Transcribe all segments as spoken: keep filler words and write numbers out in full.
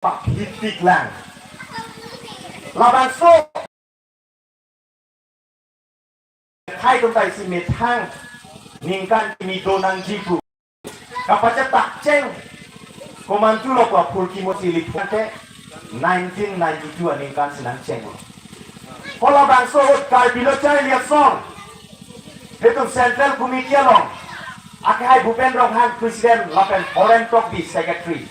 paphipik lang. Labangso akhai atum ta isi methang ningkan kimi do nangji pu kapachethak cheng komantu lo pu aphurkimo si ilitum ke nineteen ninety-two aningkan si nangchenglo. Hala bangso ahut Karbi Lo Charli Asong, itum Central Committee along akhai Bhupen Ronghang president lapen Horen Tokbi secretary,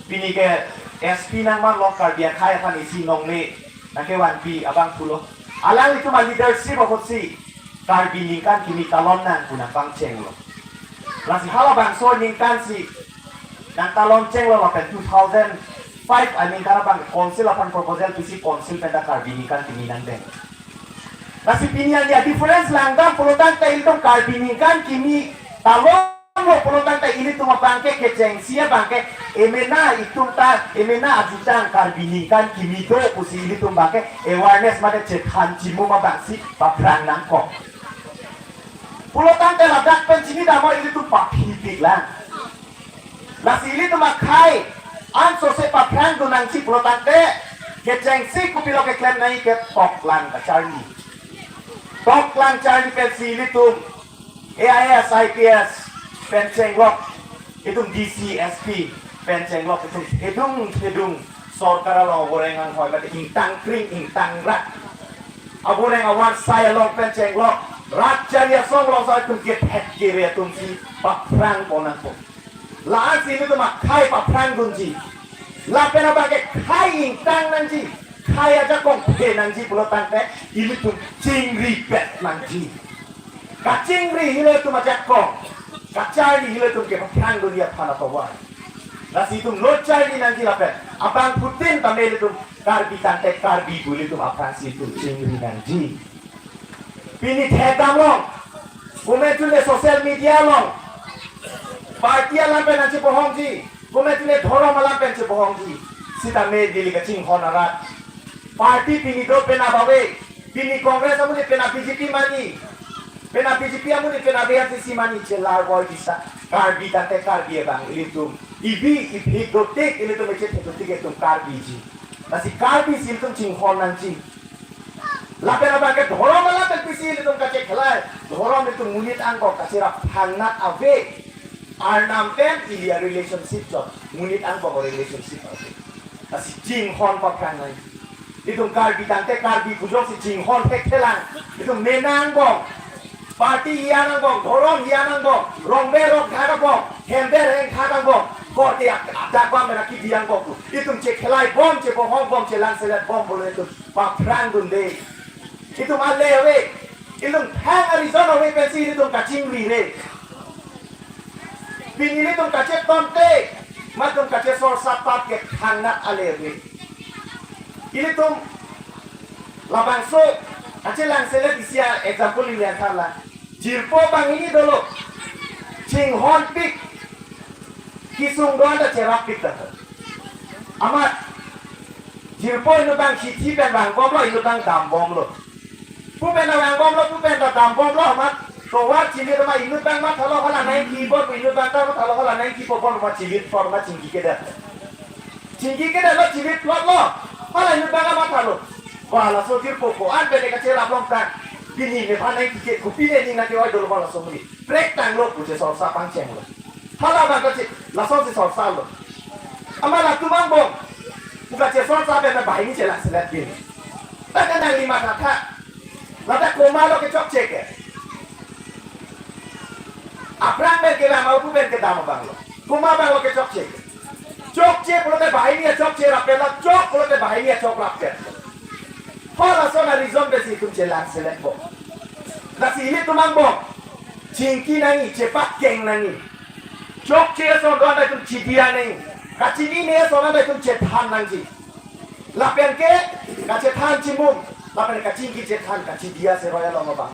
pini ke S P nangmarlo, Karbi akhai aphan isi nongle nangkevanpi abang pulo. Alanglitum aleadership ahutsi Karbi ningkan kimi talon nang pu nangpangchenglo. Lasi hala bangso aningkan si nangtalon chenglo lapen two thousand five aningkan abang council aphan proposal pisi council pen ta Karbi ningkan kimi nangdeng. Lasi pini ani adifference langdam pulotangte ilitum Karbi ningkan kimi talonlo pulotangte ilitum abang ke kechengsi abang ke emena itum ta emena ajutang Karbi ningkan kimi do pusi ilitum abang ke awareness mate chethan chimum abangsi paphrang nangkok. Pulotangte ladak pen chini damo ilitum paphipik lang. Lasi ilitum akhai ansose paphrang dun nangji pulotangte kechengsi kopilo keklem nangji ke toklang kacharli. Toklang charli pensi ilitum A I S, I P S pen chenglok, itum D C, S P pen chenglok, itum thedung thedung sorkar along aboreng anghoi mate ingtang kring ingtang rat, aboreng awarsai along pen chenglok, rat Charli Asong along sa itum kethek kere atumsi paphrang pon nangpo. La-ansi ilitum akhai paphrang dunji. Lapen abang ke khei ingtang nangji, khei ajakong phe nangji pulotangte ilitum chingripet nangji. Kachingri hile itum ajakong, kacharli hile itum ke paphrang dunji aphan atovar. Lasi itum lo charli nangji lapen abangphutin tame ilitum Karbi tangte Karbi pu ilitum aphrangsi itum chingri nangji. Pini thekdam long, komantu le social media along party alam pen nangchibohongji, komantu le dhorom alam pen chibohongji. Sitame neli kachinghon arat, party pini do penap ave, pini Congress amonit penap B J P mani, penap B J P amonit penap A I C C mani chelar boi bisa. Karbi tangte Karbi abang ilitum ibi iphik dotik, ilitum echethe dotik itum Karbiji. Lasi Karbisi ilitum chinghon nangji. Lapen abang ke dhorom alam pen pisi ilitum kachekhelai. Dhorom ilitum monit angbong kacherap thangnat ave. Arnam pen ili a-relationship chot, monit angbong relationship ave. Lasi chinghon paphrang nang. Itum Karbi tangte Karbi pu ajoksi chinghon thekthelang. Itum mena angbong, party hiya angbong, dhorom hiya angbong, rongber rongthak angbong, hember hengthak angbong, korte ak-, adak bam mena kidi angbong pu itum chekhelai bom, chebohong bom, chelangselet bom pulo itum paphrang dunde. Itum ale ave, itum thang a-reason ave pensi itum kachingrire. Pini ilitum kachetonte, matum kachesorsa pat ke thangnat ale ave. Ilitum labangso kachelangselet isi a-example ili antharla. Jirpo banghini dolo. Chinghonpik. Kesung do-an ta cherappik ta. Amat jirpo inut abang khithi pen vangbomlo, inut abang dambomlo. Pu pen ta vangbomlo, pu pen ta dambomlo, amat tovar chilitlo ma inut abang mathalo, hala nangkipon pu inut abang ta mathalo, hala nangkipon pu ma chilitlo ma chingki kedet. Chingki kedetlo, chilitlo, hala inut abang mathalo. Ba laso jirpo ko-an pen kacherap longtang. Pini nephan nangkike, kopi ne ning nangke-oi dolo ba laso amonit. Prek tanglo pu chesorsa pangchenglo. Hala abang kache, lasonsi sorsalo. Amat latum angbong pu kachesorsa pen banghini chelangselet bin. Tata nangli mathatha. Ladak komatlo kechokche ke. Aphrang pen kedam, apu pen kedam abanglo. Komat abanglo kechokche ke. Chokche pulote banghini achokche rappetlo, chok pulote banghini achok rappetlo. Hala ason a-reason pensi itum chelangselet bom. Lasi ilitum angbong chingki nangji, chepakeng nangji. Chokche ason do-an ta itum chidiya nangji. Kachinine ason do-an ta itum chethan nangji. Lapen ke kachethan chimum, lapen kachingki chethan kachidiya seroi along abang.